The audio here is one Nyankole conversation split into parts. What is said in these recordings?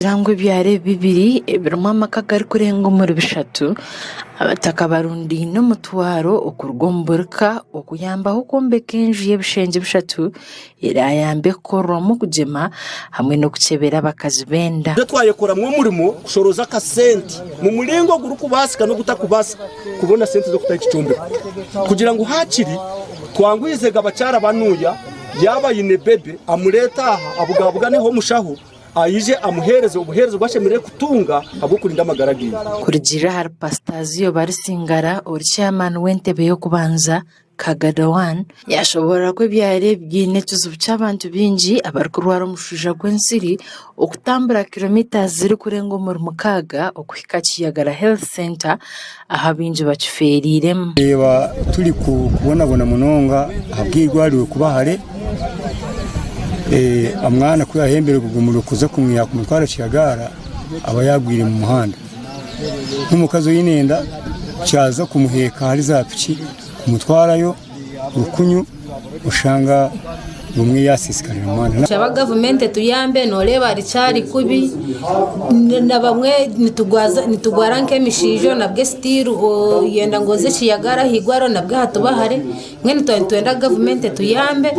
Naagira ngu ebyaro ebi bibiri ebirimu amaka agarikurenga omuri bishatu, abataka barundaine omutwaro okuruga omu buri ka okuyambaho kwombeka enju y'ebishengye bishatu erayambe kukorwamu okugyema hamwe n'okukyebera abakazi b'enda. Itwe twayekoramu omurimo kushoroza akasente mu muringo ogurikubaasika n'ogutakubaasika kubona sente z'okutaho eki kyombeko kugira ngu haakiri twanguhizege abakyara banuuya yaaba aine bebe amureete aha abugabuganeho omushaho Aije amuheereze obuheereza obu ashemereire kutunga ahabw'okurinda amagara ge. Kurugiirira ahari Pasita Zio Barisingara ori chairman w'entebe y'okubanza, Kagada One, yashoboorora ku ebyaro ebi biine ekizibu ky'abantu baingi abarikurwara omushwija gw'ensiri okutambura kilomita zirikurenga omuri mukaaga okuhika Kiyagara Health Centre ahu abaingi bakifeereiremu. Reeba turi kubonabona munonga ahabw'eirwariro kuba hare, omwana ku yahembire kugumurwa kuza kumwiha kumutwara Kiyagaara aba yaagwire omu muhanda. N'omukazi oine enda kyaza kumuheeka ahari zaapiki kumutwarayo rukunyu oshanga bumwe yaasiisikarira omu muhanda. Nshaba gavumenti etuyambe noreeba rikyari kubi na bamwe nitugwara nk'emishiijo nabwe sitiiru oyenda ngu oze Kiyagara ahairwariro nabwe hatuba hare mbwenu twaba nitwenda gavumenti etuyambe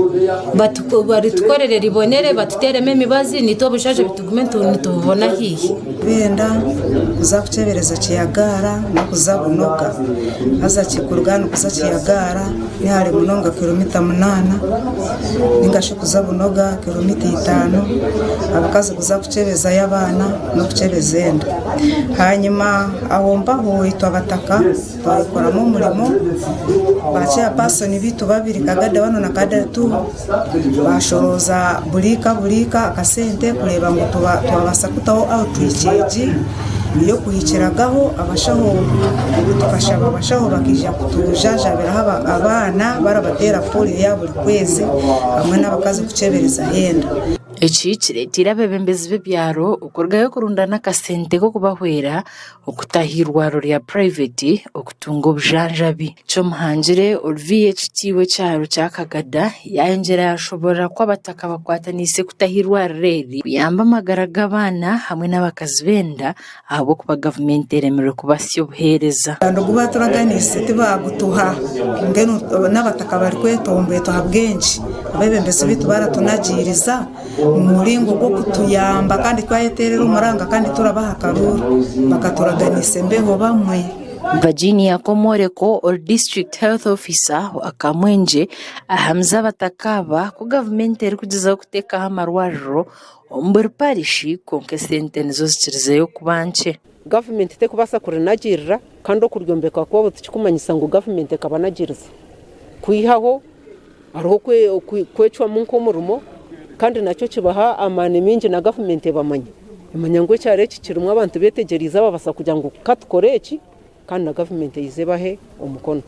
baritukorere ribonere batuteeremu emibazi naitwe obujanjabi tugume nitububona haihi. Benda kuza kukyebereza Kiyagaara n'okuza Bunoga haza kuruga hanu kuza Kiyagaara ni hare munonga kilomita munaana ninga shi kuza Bunoga kilomita itaano, abakazi kuza kukyebezayo abaana n'okukyebeza enda. Hanyima aho mpaho itwe abataka twayekoramu omurimo, ba chairperson baitu babiri Kagada wanu na Kagada tu bashorooza buri ka buri ka akasente kureeba ngu twabaasa kutaho outreach egi ey'okuhikiragaho abashaho tukashaba abashaho bakaija kutujanjabiraho abaana barabateera polio ya buri kwezi hamwe n'abakazi kukyeberezaho enda. Eki kireeteire abeebembezi b'ebyaro okurugayo kurundana akasente k'okubahwera okutaha eirwariro rya purayiveti okutunga obujanjabi. Kyomuhangire ori VHT w'ekyaro kya Kagada yayongyera yashoborora ku abataka bakwataniise kutaha eirwariro eri kuyamba amagara g'abaana hamwe n'abakazi b'enda ahabw'okuba gavumenti eremirwe kubasya obuheereza. Kandi ogu baaturaganiise tibaagutuha mbwenu n'abataka barikwetomboitwa ahabw'enki abeebembezi baitu baratunagiiriza omu muringo gw'okutuyamba kandi twayeteerera omuranga kandi turabaha akaruuru bakaturaganiisa embeho bamwe. Virginia Komworeko ori District Health Officer wa Kamwengye ahamize abataka aba ku gavumenti erikugyezaho kuteekaho amarwariro omu buri parishi kwonka esente nizo zikirizeyo kuba nkye. Gavumenti terikubaasa kurinagirira kandi okuryombeka kwabo tikikumanyisa ngu gavumenti ekabanagiriza. Kwihaho hariho kwecwamu nk'omurimo kandi nakyo kibaha amaani maingi na gavumenti ebamanya. Emanya ngu ekyaro eki kirimu abantu betegyereize ababaasa kugira ngu ka tukore eki kandi na gavumenti eije ebahe omukono.